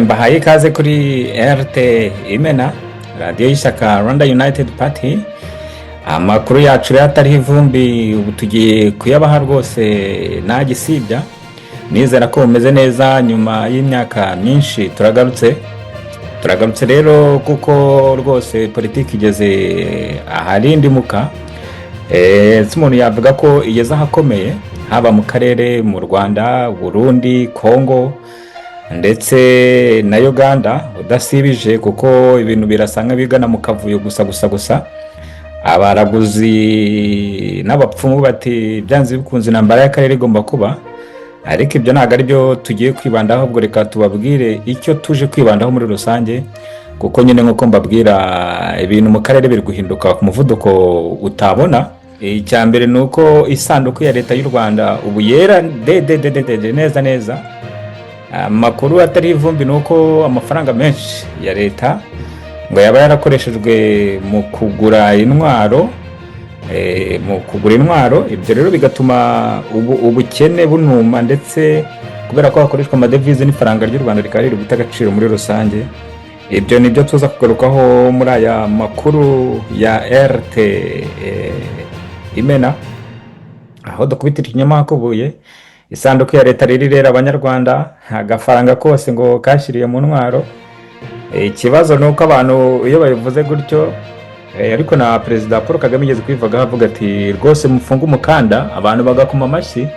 Mbahaye ikaze kuri RT Imena, radiyo y'ishyaka Rwanda United Party. Amakuru yacu rero atariho ivumbi, ubu tugiye kuyabaha rwose nta gisibya. Nizera ko mumeze neza nyuma y'imyaka myinshi. Turagarutse rero kuko rwose politiki igeze aharindimuka. Si umuntu yavuga ko igeze ahakomeye, haba mu karere, mu Rwanda, Burundi, Congo ndetse na Uganda udasibije, kuko ibintu birasa nk'ibigana mu kavuyo gusa gusa gusa. Abaraguzi n'abapfumu bati byanze bikunze intambara y'akarere igomba kuba, ariko ibyo ntabwo ari byo tugiye kwibandaho. Ahubwo reka tubabwire icyo tuje kwibandaho muri rusange, kuko nyine nk'uko mbabwira, ibintu mu karere biri guhinduka ku muvuduko utabona. Icya mbere ni uko isanduku ya Leta y'u Rwanda ubu yera de de de de de neza neza. Amakuru atari ivumbi ni uko amafaranga menshi ya leta ngo yaba yarakoreshejwe mu kugura intwaro. Ibyo rero bigatuma ubu ubukene bunuma, ndetse kubera ko hakoreshwa amadevize n'ifaranga ry'u Rwanda rikaba riri guta agaciro muri rusange. Ibyo ni byo tuza kugarukaho muri aya makuru ya RT Imena, aho dukubitira ikinyoma hakubuye. Isanduku ya leta riri rero, Abanyarwanda agafaranga kose ngo kashyiriye mu ntwaro. Ikibazo ni uko abantu iyo babivuze gutyo, ariko na Perezida Paul Kagame yigeze kubivugaho, avuga ati rwose mufunge umukanda, abantu bagakoma amashyi.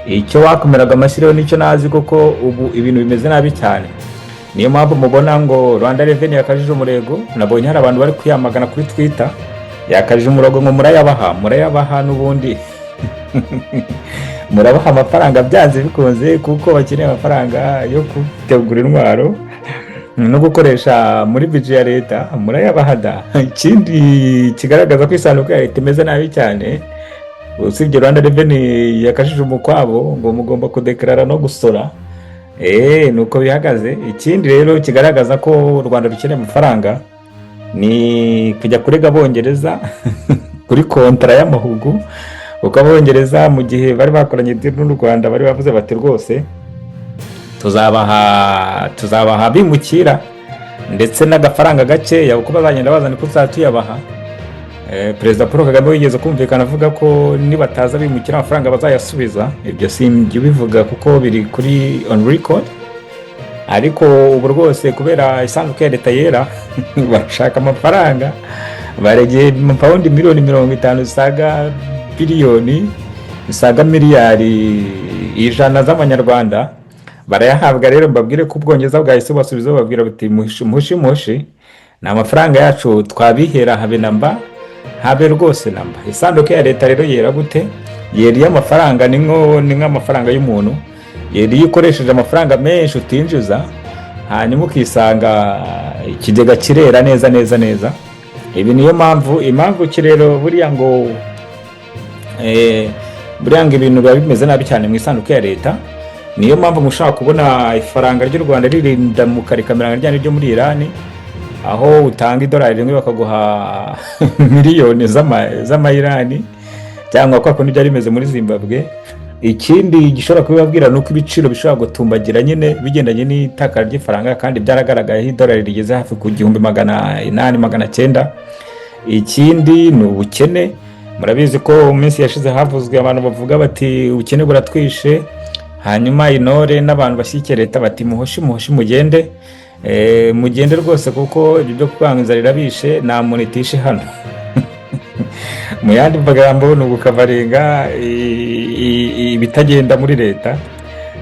Icyo wakomeraga amashyi rero nicyo nazi, kuko ubu ibintu bimeze nabi cyane. Niyo mpamvu mubona ngo Rwanda Revenue yakajije umurego. Nabonye hari abantu bari kuyamagana kuri Twitter. Yakajije umurego ngo murayabaha, murayabaha n'ubundi, murabaha amafaranga byanze bikunze, kuko bakeneye amafaranga yo gutegura intwaro no gukoresha muri budget ya leta, murayabaha da. Ikindi kigaragaza ko isanduku ya leta imeze nabi cyane, usibye Rwanda Revenue yakajije umukwabo ngo mugomba kudekarara no gusora, ni uko bihagaze. Ikindi rero kigaragaza ko u Rwanda rukeneye amafaranga ni kujya kurega Abongereza kuri kontara y'amahugu, kuko Abongereza mu gihe bari bakoranye deal n'u Rwanda bari bavuze bati rwose tuzabaha bimukira ndetse n'agafaranga gakeya, uko bazagenda bazana uko tuzajya tuyabaha. Perezida Paul Kagame wigeze kumvikana avuga ko nibataza bimukira amafaranga bazayasubiza. Ibyo simbyo bivuga kuko biri kuri on record, ariko ubu rwose kubera isanduku ya leta yera barashaka amafaranga. Baregeye amapawundi miliyoni 50 zisaga biliyoni, zisaga miliyari 100 z'amanyarwanda, barayahabwa. Rero mbabwire ko Ubwongereza bwahise bubasubiza, bababwira buti mushi mushi mushi, ni amafaranga yacu twabihera, habe na mba, habe rwose na mba. Isanduku ya leta rero yera gute? Yera iyo amafaranga ni nk'amafaranga y'umuntu, yera iyo ukoresheje amafaranga menshi utinjiza, hanyuma ukisanga ikigega kirera neza neza neza. Ibi niyo mpamvu, impamvu ki rero buriya ngo ibintu biba bimeze nabi cyane mu isanduku ya leta? Niyo mpamvu mushobora kubona ifaranga ry'u Rwanda ririndamuka rikamera nka rya ryo muri Irani, aho utanga idolari rimwe bakaguha miliyoni z'amayirani, cyangwa kwa kundi byari bimeze muri Zimbabwe. Ikindi gishobora kubibabwira ni uko ibiciro bishobora gutumbagira nyine bigendanye n'itakara ry'ifaranga, kandi byaragaragaye aho idolari rigeze hafi ku 1800, 900. Ikindi ni ubukene. Murabizi ko mu minsi yashize havuzwe abantu bavuga bati ubukene buratwishe, hanyuma intore n'abantu bashyigikiye leta bati muhoshi muhoshi, mugende, mugende rwose, kuko ibyo byo kwanga inzara irabishe, nta muntu itishe hano. Mu yandi magambo ni ugukavaringa ibitagenda muri leta,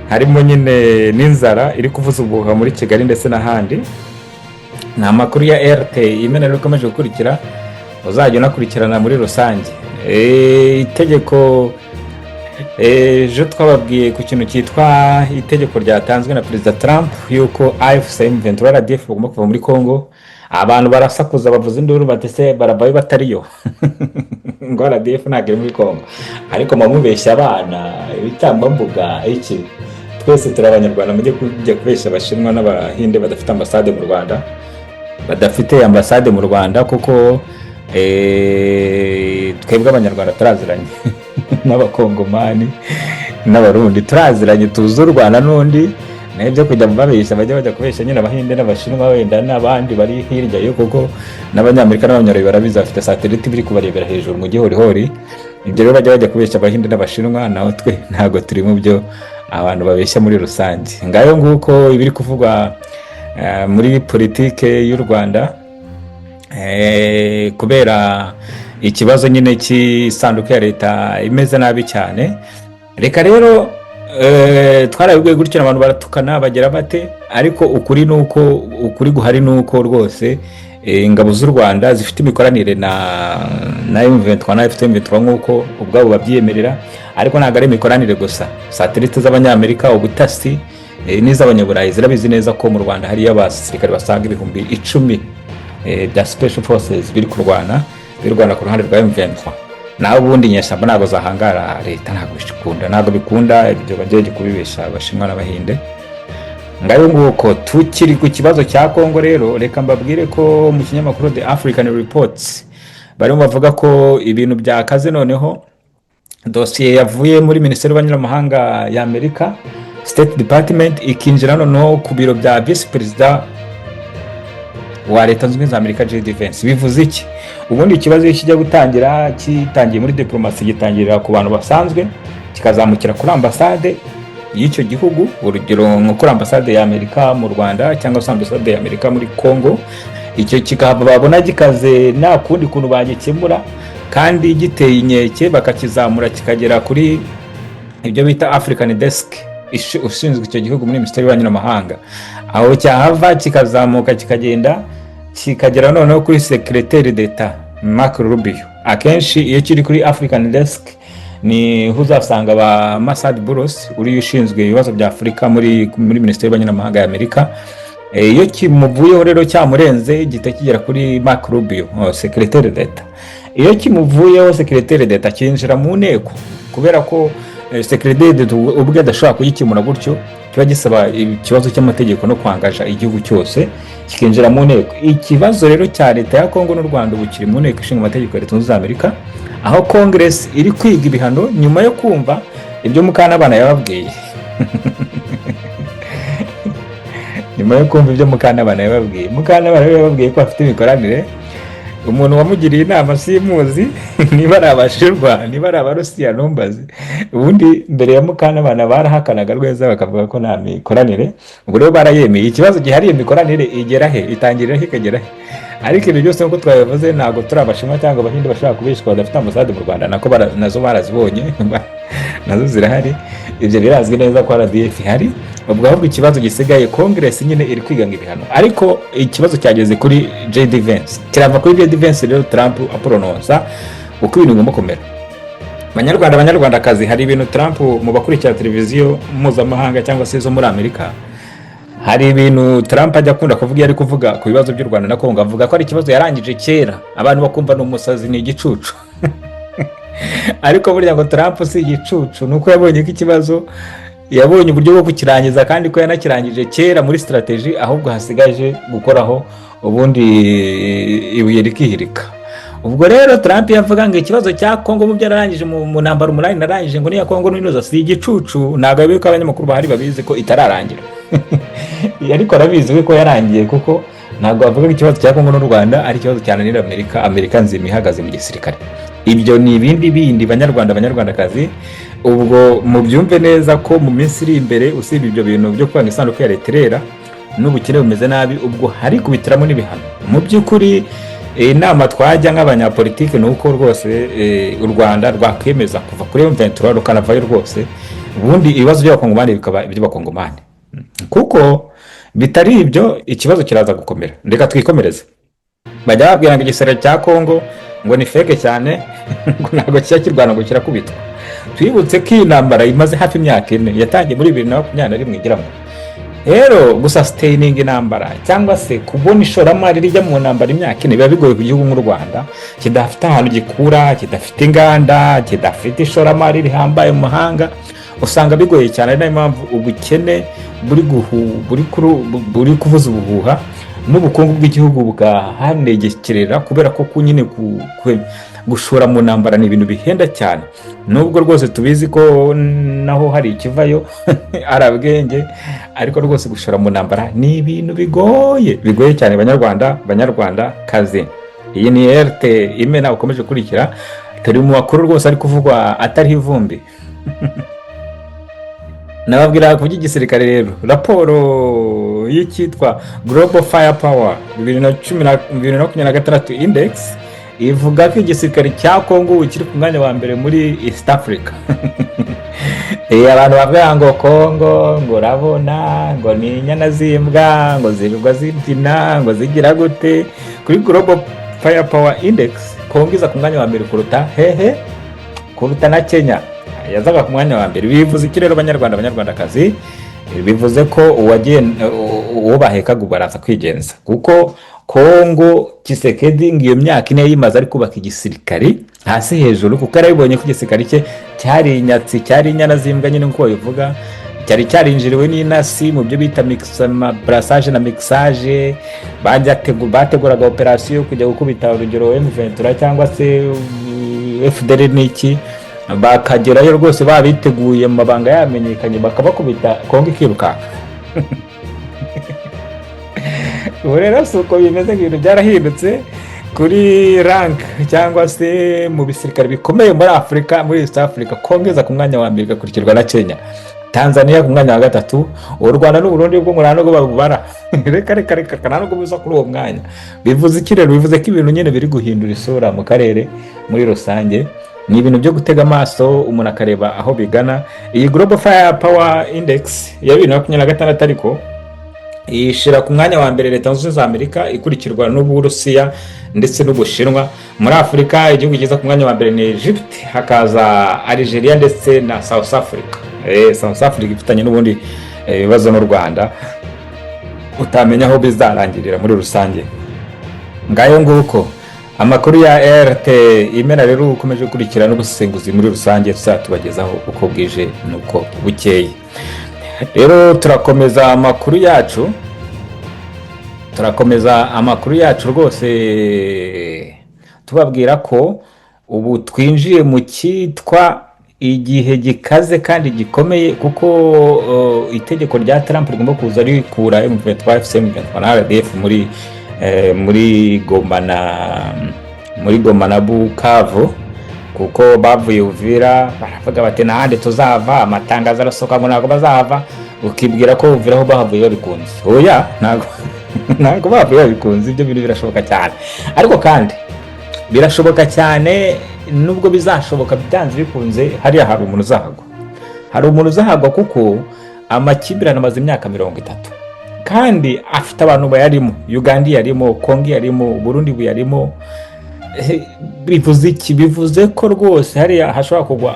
harimo nyine n'inzara iri kuvuza ubuhuha muri Kigali ndetse n'ahandi. Ni amakuru ya RT Imena rero ukomeje gukurikira, uzajya unakurikirana muri rusange. Itegeko ejo twababwiye ku kintu cyitwa itegeko ryatanzwe na Perezida Trump yuko AFC M23, RDF bagomba kuva muri Congo. Abantu barasakuza, bavuza induru bati se baravayo batariyo, ngo RDF ntabwo iri muri Congo? Ariko mubeshya abana, ibitambambuga iki? Twese turi Abanyarwanda. Mujye kujya kubeshya Abashinwa n'Abahinde badafite ambasade mu Rwanda, badafite ambasade mu Rwanda, kuko twebwe Abanyarwanda turaziranye n'Abakongomani n'Abarundi, turaziranye, tuzi u Rwanda n'undi. N'ibyo kujya babeshya, bajya bajya kubeshya nyine Abahinde n'Abashinwa, wenda n'abandi bari hirya yo, kuko n'Abanyamerika n'Abanyarayi barabizi, bafite satellite biri kubarebera hejuru mu gihorihori. Ibyo rero bajya kubeshya Abahinde n'Abashinwa, naho twe ntabwo turi mu byo abantu babeshya muri rusange. Ngayo nguko ibiri kuvugwa muri politike y'u Rwanda kubera ikibazo nyine cy'isanduku ya leta imeze nabi cyane. Reka rero twarabibwiye gutyo, abantu baratukana bagira bate, ariko ukuri ni uko, ukuri guhari ni uko rwose ingabo z'u Rwanda zifite imikoranire na M23 na AFC M23 nk'uko ubwabo babyiyemerera. Ariko ntabwo ari imikoranire gusa, satellite z'Abanyamerika, ubutasi, n'iz'Abanyaburayi zirabizi neza ko mu Rwanda hariyo abasirikare basaga 10,000 bya special forces biri kurwana, birwana ku ruhande rwa M23. Naho ubundi inyeshyamba ntabwo zahangara leta, ntabwo bikunda, ntabwo bikunda. Ibyo bagiye kubibesha Abashinwa n'Abahinde. Ngayo nguko. Tukiri ku kibazo cya Kongo rero, reka mbabwire ko mu kinyamakuru The African Reports barimo bavuga ko ibintu byakaze. Noneho dosiye yavuye muri Minisiteri y'Ububanyi ya Amerika, State Department, ikinjira noneho ku biro bya Visi Perezida wa Leta Zunze Ubumwe za Amerika, JD Vance. Bivuze iki? Ubundi ikibazo iyo kijya gutangira, kitangiye muri diplomasi, gitangirira ku bantu basanzwe, kikazamukira kuri ambasade y'icyo gihugu, urugero nko kuri ambasade ya Amerika mu Rwanda cyangwa se ambasade ya Amerika muri Congo. Icyo kikaba babona gikaze, nta kundi kuntu bagikemura kandi giteye inkeke, bakakizamura kikagera kuri ibyo bita African Desk ushinzwe icyo gihugu muri Minisiteri y'Ububanyi n'Amahanga. Aho cyahava kikazamuka, kikagenda kikagera noneho kuri Secrétaire d'État Marco Rubio. Akenshi iyo kiri kuri African Desk niho uzasanga ba Massad Boulos, uriya ushinzwe ibibazo bya Afurika muri Minisiteri y'Ububanyi n'Amahanga ya Amerika. Iyo kimuvuyeho rero cyamurenze, gihita kigera kuri Marco Rubio, oh, Secrétaire d'État. Iyo kimuvuyeho Secrétaire d'État, kinjira mu nteko, kubera ko Secrétaire d'État ubwe adashobora kugikemura gutyo, kiba gisaba ikibazo cy'amategeko no kwangaja igihugu cyose, kikinjira mu nteko. Ikibazo rero cya leta ya Kongo n'u Rwanda ubu kiri mu Nteko Ishinga Amategeko ya Leta Zunze Ubumwe za Amerika, aho Congress iri kwiga ibihano nyuma yo kumva ibyo Mukantabana yababwiye. Nyuma yo kumva ibyo Mukantabana yababwiye, Mukantabana we yababwiye ko afite imikoranire. Umuntu wamugiriye inama simuzi, niba ari Abashinwa, niba ari Abarusiya, ntumbaze. Ubundi mbere ya Mukantabana barahakanaga rweza, bakavuga ko nta mikoranire. Ubu rero barayemeye. Ikibazo gihari, iyo mikoranire igera he, itangirira he, ikagera he? Ariko ibyo byose nk'uko twabivuze, ntabwo turi Abashinwa cyangwa Abahinde bashobora kubeshwa badafite ambasade mu Rwanda. Nako nazo barazibonye, nazo zirahari. Ibyo birazwi neza ko RDF ihari. Ubwo ahubwo ikibazo gisigaye, Congress nyine iri kwiga ngo ibihano, ariko ikibazo cyageze kuri JD Vance, kirava kuri JD Vance rero Trump aporononsa uko ibintu bigomba kumera. Banyarwanda, Banyarwandakazi, hari ibintu Trump, mu bakurikira televiziyo mpuzamahanga cyangwa se zo muri Amerika, hari ibintu Trump ajya akunda kuvuga iyo ari kuvuga ku bibazo by'u Rwanda na Kongo. Avuga ko ari ikibazo yarangije kera, abantu bakumva ni umusazi, ni igicucu. Ariko burya ngo Trump si igicucu, ni uko yabonye ko ikibazo yabonye uburyo bwo kukirangiza, kandi ko yanakirangije kera muri strategy, ahubwo hasigaje gukoraho ubundi ibuye rikihirika. Ubwo rero Trump yavuga ngo ikibazo cya Kongo mu byo yarangije mu ntambara 8 narangije, ngo niya Kongo n'inoza, si igicucu. Ntabwo abizi ko abanyamakuru bahari babizi ko itararangira, ariko arabizi we ko yarangiye, kuko ntabwo bavuga ko ikibazo cya Kongo n'u Rwanda ari ikibazo cyananira Amerika, Amerika nzima ihagaze mu gisirikare. Ibyo ni ibindi bindi. Banyarwanda, Banyarwandakazi, ubwo mubyumve neza ko mu minsi iri imbere, usibye ibyo bintu byo kwanga isanduku ya leta irera n'ubukene bumeze nabi, ubwo hari kubitiramo n'ibihano. Mu by'ukuri inama twajya nk'abanyapolitike ni uko rwose u Rwanda rwakwemeza kuva kuri M23 rukanavayo rwose, ubundi ibibazo by'Abakongomani bikaba iby'Abakongomani, kuko bitari ibyo ikibazo kiraza gukomera. Reka twikomereze. Bajya babwira ngo igisirikare cya Kongo ngo ni fake cyane, ngo ntabwo kijya kirwana, ngo kirakubitwa. Twibutse ko iyi ntambara imaze hafi imyaka 4, yatangiye muri 2021 igira ngo rero gusustaininga intambara cyangwa se kubona ishoramari rijya mu ntambara imyaka 4 biba bigoye ku gihugu nk'u Rwanda kidafite ahantu gikura, kidafite inganda, kidafite ishoramari rihambaye mu mahanga. Usanga bigoye cyane. Ari nayo mpamvu ubukene buri kuvuza ubuhuha n'ubukungu bw'igihugu bugahanegekerera, kubera ko ku nyine Gushora mu ntambara ni ibintu bihenda cyane, nubwo rwose tubizi ko naho hari ikivayo arabwenge, ariko rwose gushora mu ntambara ni ibintu bigoye, bigoye cyane. Banyarwanda, Banyarwanda kazi, iyi ni RT Imena ukomeje gukurikira. Turi mu makuru rwose ari kuvugwa atariho ivumbi. Nababwira ku by'igisirikare rero, raporo y'icyitwa Global Firepower 2010 2026 Index ivuga ko igisirikare cya Kongo ubu kiri ku mwanya wa mbere muri East Africa. Abantu bavuga ngo Kongo, ngo urabona ngo ni inyana z'imbwa, ngo zirirwa zibyina, ngo zigira gute, kuri Global Firepower Index Kongo iza ku mwanya wa mbere kuruta hehe? Kuruta na Kenya yazaga ku mwanya wa mbere. Bivuze iki rero, Banyarwanda, Banyarwandakazi? Bivuze ko uwo bahekaga ubu baraza kwigenza, kuko Kongo, Tshisekedi ngo iyo myaka 4 yimaze ari kubaka igisirikari hasi hejuru, kuko yarabibonye ko igisirikari cye cyari inyatsi, cyari inyana z'imbwa nyine nk'uko babivuga, cyari cyarinjiriwe n'intasi mu byo bita brassage na mixage. Bateguraga operasiyo kujya gukubita, urugero, M23 cyangwa se FDLR n'iki, bakagerayo rwose babiteguye mu mabanga yamenyekanye, bakabakubita, Kongo ikirukanka. Ubu rero si uko bimeze, ibintu byarahindutse. Kuri rank cyangwa se mu bisirikare bikomeye muri Afurika, muri East Africa, Kongo iza ku mwanya wa mbere, igakurikirwa na Kenya, Tanzania ku mwanya wa gatatu. U Rwanda n'Uburundi bwo muri nubwo babubara, reka reka reka, nta nubwo buza kuri uwo mwanya. Bivuze iki rero? Bivuze ko ibintu nyine biri guhindura isura mu karere muri rusange. Ni ibintu byo gutega amaso umuntu akareba aho bigana. Iyi Global Fire Power Index ya 2026 ariko ishyira ku mwanya wa mbere Leta Zunze Ubumwe za Amerika, ikurikirwa n'Uburusiya ndetse n'Ubushinwa. Muri Afurika, igihugu kiza ku mwanya wa mbere ni Egypt, hakaza Algeria ndetse na South Africa. South Africa ifitanye n'ubundi ibibazo n'u Rwanda, utamenya aho bizarangirira muri rusange. Ngayo nguko amakuru ya RT Imena rero ukomeje gukurikira n'ubusesenguzi muri rusange tuzatubagezaho uko bwije n'uko bukeye. Rero turakomeza amakuru yacu, turakomeza amakuru yacu rwose, tubabwira ko ubu twinjiye mu cyitwa igihe gikaze kandi gikomeye, kuko itegeko rya Trump rigomba kuza rikura M23, AFC M23 na RDF muri Goma na Bukavu, kuko bavuye Uvira baravuga bati ntahandi tuzava. Amatangazo arasohoka ngo ntabwo bazahava, ukibwira ko Uvira aho bahavuye babikunze. Oya, ntabwo bahavuye babikunze. Ibyo bintu birashoboka cyane, ariko kandi birashoboka cyane, nubwo bizashoboka byanze bikunze, hariya hari umuntu uzahagwa, hari umuntu uzahagwa, kuko amakimbirane amaze imyaka 30 kandi afite abantu bayarimo. Uganda yarimo, Kongo yarimo, Burundi buyarimo. Bivuze iki? Bivuze ko rwose hariya hashobora kugwa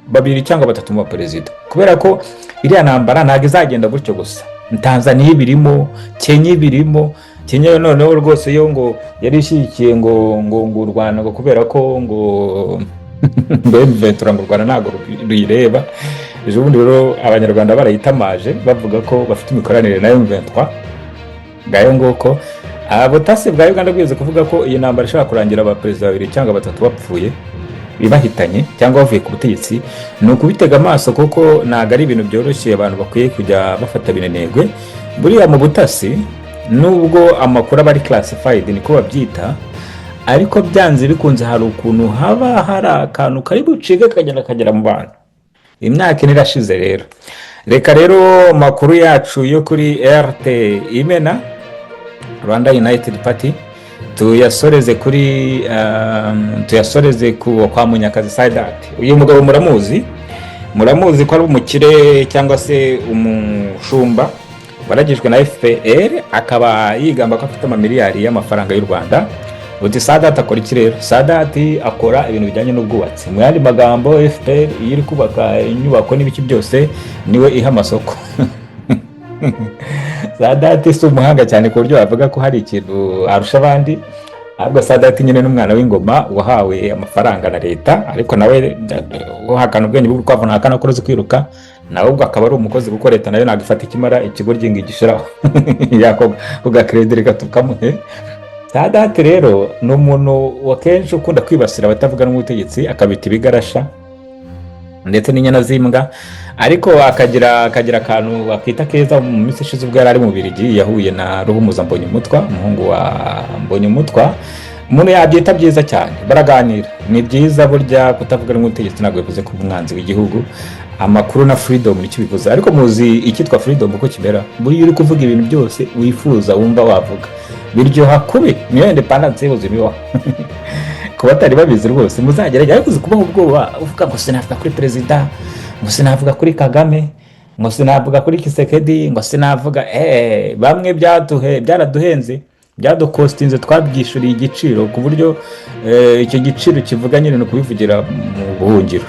babiri cyangwa batatu mu baperezida, kubera ko iriya ntambara ntabwo izagenda gutyo gusa. Tanzania ibirimo, Kenya ibirimo. Kenya noneho rwose yo ngo yari ishyigikiye ngo u Rwanda, ngo kubera ko ngo M23, ngo u Rwanda ntabwo ruyireba. Ejo bundi rero Abanyarwanda barayitamaje, bavuga ko bafite imikoranire na M23. Ngayo nguko. Ubutasi bwa Uganda bwize kuvuga ko iyi ntambara ishobora kurangira abaperezida babiri cyangwa batatu bapfuye, ibahitanye cyangwa bavuye ku butegetsi. Ni ukubitega amaso, kuko ntabwo ari ibintu byoroshye abantu bakwiye kujya bafata binenegwe. Buriya mu butasi, nubwo amakuru aba ari classified, niko babyita, ariko byanze bikunze hari ukuntu haba hari akantu kari bucike kagenda kagera mu bantu. Imyaka 4 irashize rero. Reka rero amakuru yacu yo kuri RT Imena, Rwanda United Party, tuyasoreze kuri tuyasoreze ku kwa Munyakazi Sadat. Uyu mugabo muramuzi, muramuzi ko ari umukire cyangwa se umushumba waragijwe na FPR, akaba yigamba ko afite amamiliyari y'amafaranga y'u Rwanda. Uti Sadat akora iki rero? Sadat akora ibintu bijyanye n'ubwubatsi. Mu yandi magambo, FPR iyo iri kubaka inyubako n'ibiki byose, niwe iha amasoko. Sadat si umuhanga cyane ku buryo bavuga ko hari ikintu arusha abandi, ahubwo Sadat nyine n'umwana w'ingoma wahawe amafaranga na leta, ariko nawe uhakana ubwenge bw'urukwavu ntahakana ko ruzi kwiruka. Nawe ubwo akaba ari umukozi, kuko leta nayo ntabwo ifata ikimara ikigoryi ngo igishiraho yako ku gakredi, reka tukamuhe. Sadate rero ni umuntu wa kenshi ukunda kwibasira abatavuga n'ubutegetsi, akabita ibigarasha ndetse n'inyana z'imbwa, ariko akagira akantu bakita keza. Mu minsi ishize ubwo yari ari mu Bubiligi, yahuye na Ruhumuza Mbonyumutwa, umuhungu wa Mbonyumutwa, umuntu yabyita byiza cyane, baraganira. Ni byiza burya kutavuga n'ubutegetsi ntabwo bivuze ko umwanzi w'igihugu. Amakuru na freedom nicyo bivuze, ariko muzi icyitwa freedom uko kimera. Buriya uri kuvuga ibintu byose wifuza, wumva wavuga, biryoha kubi. Niyo independence y'ubuzima ibaho. Ku batari babizi rwose muzagerageza, ariko uzi kubaho ubwoba uvuga ngo sinavuga kuri perezida, ngo sinavuga kuri Kagame, ngo sinavuga kuri Tshisekedi, ngo sinavuga bamwe byaraduhenze, byadukostinze, twabyishyuriye igiciro ku buryo icyo giciro kivuga nyine ni ukubivugira mu buhungiro,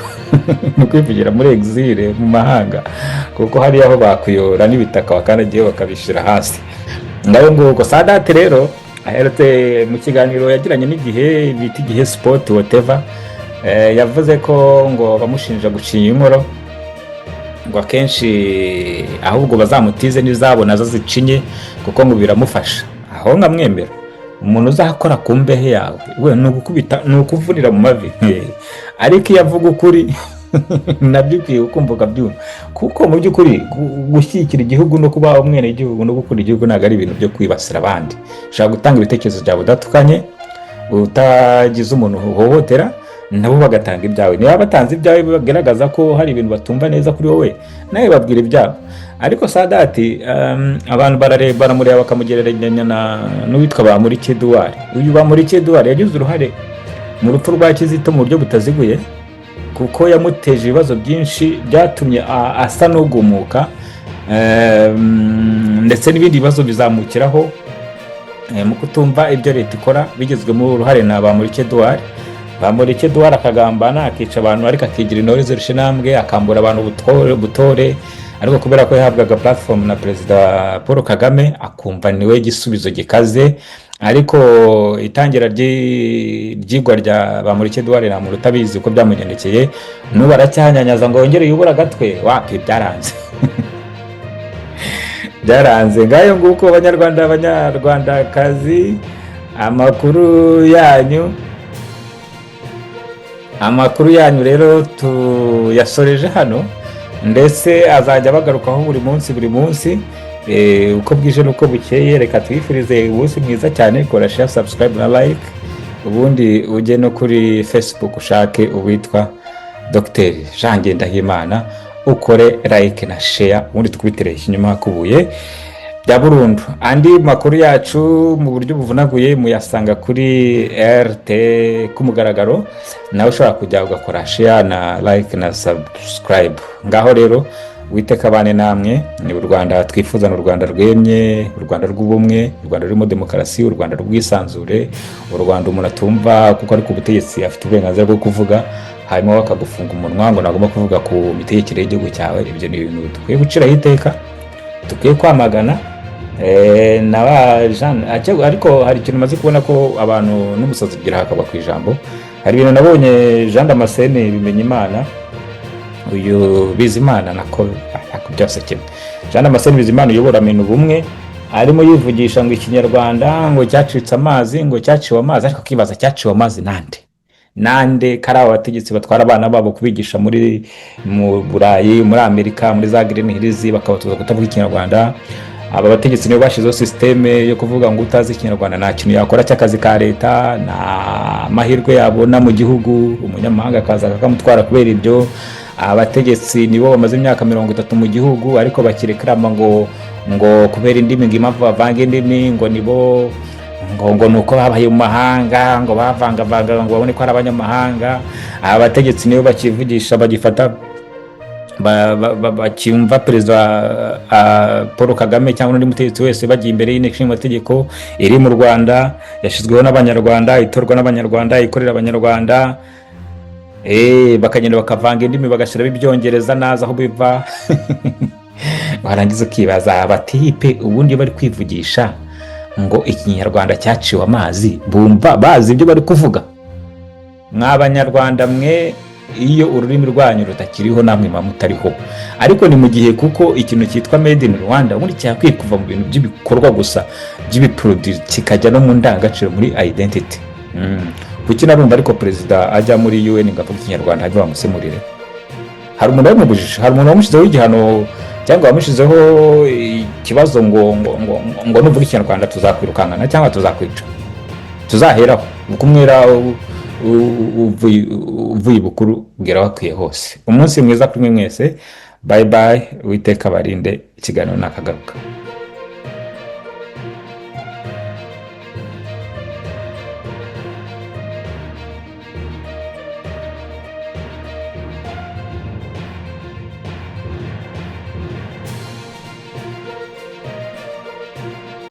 ni ukubivugira muri exile, mu mahanga, kuko hariya aho bakuyora n'ibitaka wakandagiye bakabishyira hasi. Ngayo nguko. Sadate rero aherutse mu kiganiro yagiranye n'Igihe bita Igihe Sport whatever, yavuze ko ngo bamushinja gucinya inkoro, ngo akenshi ahubwo bazamutize n'izabo nazo zicinye, kuko ngo biramufasha. Aho nkamwemera. Umuntu uzakora ku mbehe yawe we ni ugukubita, ni ukuvunira mu mavi. Ariko iyo avuga ukuri nabyo ukwiye kumva ukabyumva, kuko mu by'ukuri gushyigikira igihugu no kuba umwenegihugu no gukunda igihugu ntabwo ari ibintu byo kwibasira abandi. Ushobora gutanga ibitekerezo byawe udatukanye, utagize umuntu uhohotera, nabo bagatanga ibyawe. Niba batanze ibyawe bagaragaza ko hari ibintu batumva neza kuri wowe, nawe babwira ibyabo. Ariko Sadati abantu barareba, baramureba bakamugereranya n'uwitwa Bamporiki Edouard. Uyu Bamporiki Edouard yagize uruhare mu rupfu rwa Kizito mu buryo butaziguye, kuko yamuteje ibibazo byinshi byatumye asa n'ugumuka, ndetse n'ibindi bibazo bizamukiraho mu kutumva ibyo leta ikora bigizwemo uruhare na Bamporiki Edouard. Bamporiki Edouard akagambana, akica abantu, ariko akigira intore zirusha intambwe, akambura abantu butore, ariko kubera ko yahabwaga platform na Perezida Paul Kagame, akumva niwe gisubizo gikaze. Ariko itangira ry'igwa rya Bamporiki Edouard, nta muntu utabizi uko byamugendekeye. N'ubu aracyanyanyaza ngo yongere yubure agatwe. Wapi, byaranze, byaranze. Ngayo nguko, Banyarwanda, Banyarwandakazi, amakuru yanyu rero tuyasoreje hano, ndetse azajya bagarukaho buri munsi, buri munsi, uko bwije n'uko bukeye. Reka twifurize umunsi mwiza cyane. Kora share, subscribe na like, ubundi ujye no kuri Facebook ushake uwitwa Dr Jean Ngendahimana, ukore like na share, ubundi tukubitire inyuma hakubuye bya burundu. Andi makuru yacu mu buryo buvunaguye muyasanga kuri RT ku mugaragaro, nawe ushobora kujya ugakora share na like na subscribe. Ngaho rero, Uwiteka abane namwe. Ni u Rwanda twifuza, ni u Rwanda rwemye, u Rwanda rw'ubumwe, u Rwanda rurimo demokarasi, u Rwanda rw'ubwisanzure, u Rwanda umuntu atumva kuko ari ku butegetsi afite uburenganzira bwo kuvuga, hanyuma bakagufunga umunwa ngo ntagomba kuvuga ku mitegekere y'igihugu cyawe. Ibyo ni ibintu dukwiye guciraho iteka, dukwiye kwamagana. Na ba Jean, ariko hari ikintu maze kubona ko abantu n'umusazi ugira hakaba ku ijambo. Hari ibintu nabonye Jean Damascene Bimenyimana, uyu Bizimana, nako byose kimwe, Jean Damascene Bizimana uyobora Minubumwe, arimo yivugisha ngo Ikinyarwanda ngo cyacitse amazi, ngo cyaciwe amazi, ariko akibaza cyaciwe amazi nande? Nande kari aba bategetsi batwara abana babo kubigisha mu Burayi, muri Amerika, muri za Green Hills, bakabatoza kutavuga Ikinyarwanda? Aba bategetsi nibo bashyizeho système yo kuvuga ngo utazi Ikinyarwanda nta kintu yakora cy'akazi ka leta, nta mahirwe yabona mu gihugu, umunyamahanga akaza akamutwara kubera ibyo. Abategetsi nibo bamaze imyaka 30 mu gihugu, ariko bakirekarama ngo kubera indimi, ngo impamvu bavanga indimi ngo nibo ngo ni uko babaye mu mahanga, ngo bavangavanga ngo babone ko ari abanyamahanga. Aba bategetsi nibo bakivugisha, bagifata bacyumva Perezida Paul Kagame cyangwa undi mutegetsi wese bagiye imbere y'Inteko Ishinga Amategeko iri mu Rwanda, yashyizweho n'Abanyarwanda, itorwa n'Abanyarwanda, ikorera Abanyarwanda, bakagenda bakavanga indimi, bagashyiramo Ibyongereza naza aho biva. Warangiza ukibaza batipe ubundi bari kwivugisha ngo Ikinyarwanda cyaciwe amazi, bumva bazi ibyo bari kuvuga? Mw'Abanyarwanda mwe, iyo ururimi rwanyu rutakiriho namwe muba mutariho. Ariko ni mu gihe, kuko ikintu cyitwa Made in Rwanda ubundi cyakwiye kuva mu bintu by'ibikorwa gusa. By'ibiproduit kikajya no mu ndangagaciro, muri identity. Kuki narumva ariko perezida ajya muri UN ngo avuge Ikinyarwanda, hanyuma bamusemurire? Hari umuntu wabimubujije? Hari umuntu wamushyizeho igihano cyangwa wamushyizeho ikibazo ngo nuvuga Ikinyarwanda tuzakwirukankana cyangwa tuzakwica? Tuzaheraho kumwera uvuye ibukuru bwira wakwiye hose. Umunsi mwiza kuri mwe mwese. Bye bye, Uwiteka barinde. Ikiganiro nakagaruka.